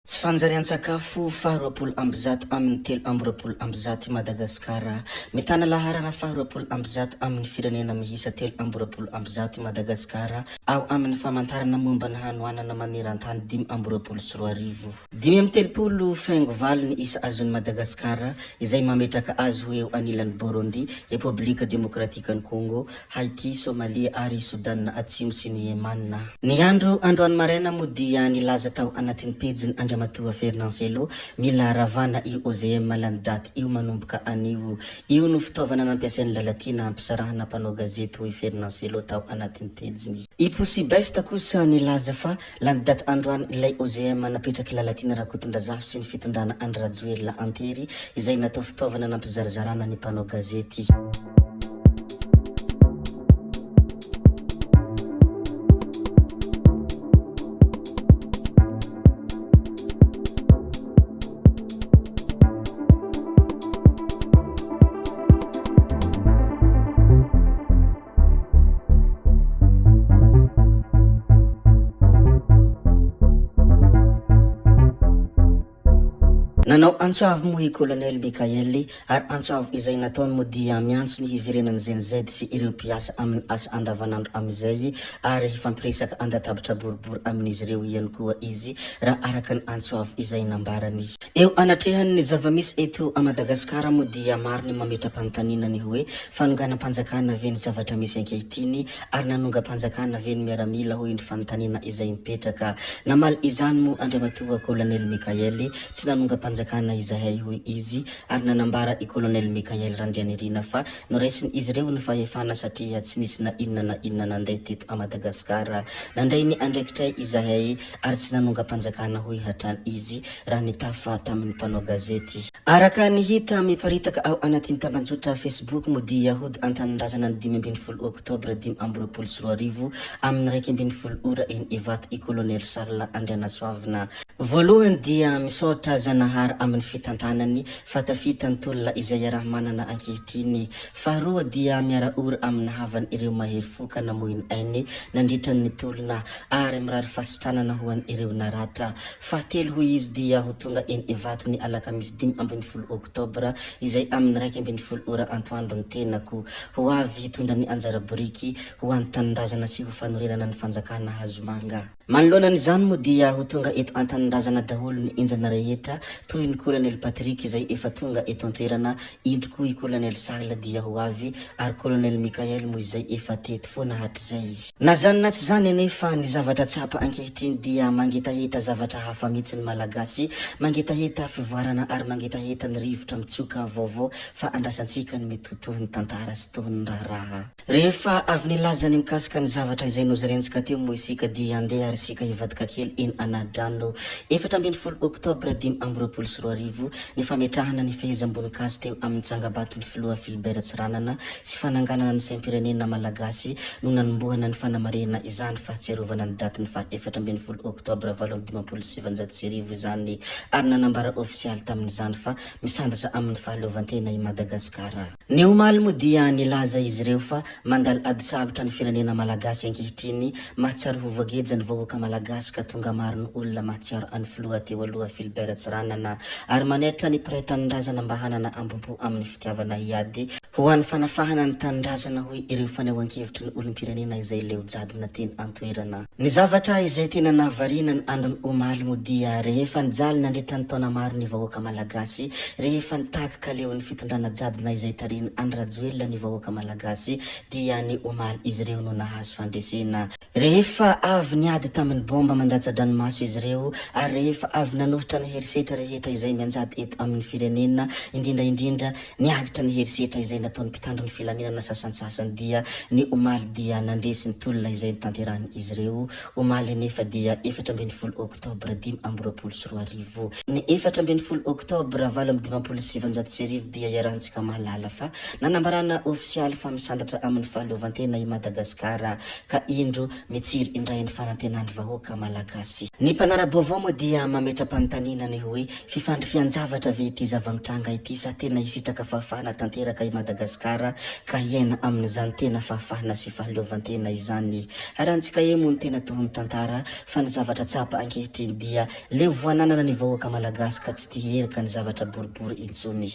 Tsy fanjarian-tsakafo faha 120 amin'ny 123 i Madagasikara. Mitana laharana faha 120 amin'ny firenena miisa 123 i Madagasikara ao amin'ny famantarana momba ny hanoanana maneran-tany 2025. 35 faingo valo ny isa azon'i Madagasikara izay mametraka azy ho eo anilan'i Borondi, Repoblika Demokratikan'i Kongo, Haiti, Somalia ary i Sodana Atsimo sy ny Yemana. Ny andro androany maraina moa dia nilaza tao anatin'ny pejiny Andriamatoa Fernand Cello, mila ravana io OGM lany daty io manomboka anio. Io no fitaovana nampiasain'i Lalatiana hampisarahana mpanao gazety hoy Fernand Cello tao anatin'ny pejiny. I Poussy Best kosa nilaza fa lany daty androany ilay OGM napetrak'i Lalatiana Rakotondrazafy sy ny fitondrana Andry Rajoelina an-tery izay natao fitaovana nampizarazarana ny mpanao gazety. Nanao antso avo moa i Colonel Mickael ary antso avo izay nataony moa dia miantso ny hiverenan'ny Gen Z sy ireo mpiasa amin'ny asa andavanandro amin'izay ary hifampiresaka an-databatra boribory amin'izy ireo ihany koa izy raha araka ny antso avo izay nambarany. Eo anatrehan'ny zava-misy eto a Madagasikara moa dia maro ny mametra-panontaniana ny hoe fanonganam-panjakana ve ny zavatra misy ankehitriny ary nanongam-panjakana ve ny miaramila hoy ny fanontaniana izay mipetraka. Namaly izany moa Andriamatoa Colonel Mickael, tsy nanongam-panjakana izahay hoy izy ary nanambara i Colonel Mickael Randrianirina fa noraisin'izy ireo ny fahefana satria tsy nisy na inona na inona nandeha teto a Madagasikara. Nandray ny andraikitray izahay ary tsy nanongam-panjakana hoy hatrany izy raha nitafa tamin'ny mpanao gazety. Araka ny hita miparitaka ao anatin'ny tambanjotra Facebook moa dia hody an-tanindrazana ny 15 oktobra 2025 amin'ny 11 ora eny Ivato i Kolonely Charles Andrianasoavina. Voalohany dia misaotra Zanahary amin'ny fitantanany fa tafita ny tolona izay iaraha-manana ankehitriny. Faharoa dia miara-ory amin'ny havany ireo mahery fo ka namoy ny ainy nandritra ny tolona ary mirary fahasitranana ho an'ireo naratra. Fahatelo hoy izy dia ho tonga eny Ivato ny alakamisy 15 oktobra izay amin'ny 11 ora antoandro ny tenako. Ho avy hitondra ny anjara biriky ho an'ny tanindrazana sy ho fanorenana ny fanjakana hazomanga. Manoloana an'izany moa dia ho tonga eto an-tanindrazana daholo ny enjana rehetra toy ny Kolonely Patrick izay efa tonga eto an-toerana, indro koa i Kolonely Charles dia ho avy ary Kolonely Mickael moa izay efa teto foana hatrizay. Na zany na tsy zany anefa ny zavatra tsapa ankehitriny dia mangetaheta zavatra hafa mihitsy ny Malagasy, mangetaheta fivoarana ary mangetaheta ny rivotra mitsoka vaovao fa andrasantsika ny mety ho tohin'ny tantara sy tohin'ny raharaha. Rehefa avy nilaza ny mikasika ny zavatra izay nozarentsika teo moa isika dia andeha ary isika hivadika kely eny Anadrano. 14 oktobra 2025 ny fametrahana ny fehezam-boninkazo teo amin'ny tsangabaton'ny filoha Philbert Tsiranana sy fananganana ny saim-pirenena malagasy no nanombohana ny fanamarihana izany fahatsiarovana ny datin'ny faha 14 oktobra 1958 izany ary nanambara ofisialy tamin'izany fa misandratra amin'ny fahaleovantena i Madagasikara. Ny omaly moa dia nilaza izy ireo fa mandalo ady sarotra ny firenena malagasy ankehitriny, mahatsiaro ho voageja ny vahoaka malagasy ka tonga maro ny olona mahatsiaro an'ny filoha teo aloha Philbert Tsiranana ary manaitra ny mpiray tanindrazana mba hanana ambom-po amin'ny fitiavana hiady ho an'ny fanafahana ny tanindrazana hoy ireo fanehoan-kevitry ny olom-pirenena izay leo jadona teny an-toerana. Ny zavatra izay tena nahavariana ny andron'ny omaly moa dia rehefa nijaly nandritra ny taona maro ny vahoaka malagasy, rehefa nitaky kaleon'ny fitondrana jadona izay tarihin'i Andry Rajoelina ny vahoaka malagasy dia ny omaly izy ireo no nahazo fandresena. Rehefa avy niady tamin'ny bomba mandatsa-dranomaso izy ireo ary rehefa avy nanohitra ny herisetra rehetra izay mianjady eto amin'ny firenena, indrindra indrindra niaritra ny herisetra izay nataon'ny mpitandro ny filaminana sasantsasany dia ny omaly dia nandresy ny tolona izay notanterahin'izy ireo omaly anefa dia 14 oktobra 2025. Ny 14 oktobra 1958 dia iarahantsika mahalala fa nanambarana ofisialy fa misantatra amin'ny fahaleovantena i Madagasikara ka indro mitsiry indray ny fanantenan'ny vahoaka malagasy. Ny mpanara-baovao moa dia mametra-panontaniana ny hoe. Fifandrifian-javatra ve ity zava-mitranga ity sa tena hisitraka fahafahana tanteraka i Madagasikara ka hiaina amin'izany tena fahafahana sy fahaleovantena izany? Arahantsika eo moa ny tena tohin'ny tantara fa ny zavatra tsapa ankehitriny dia leo voananana ny vahoaka Malagasy ka tsy tia herika ny zavatra boribory intsony.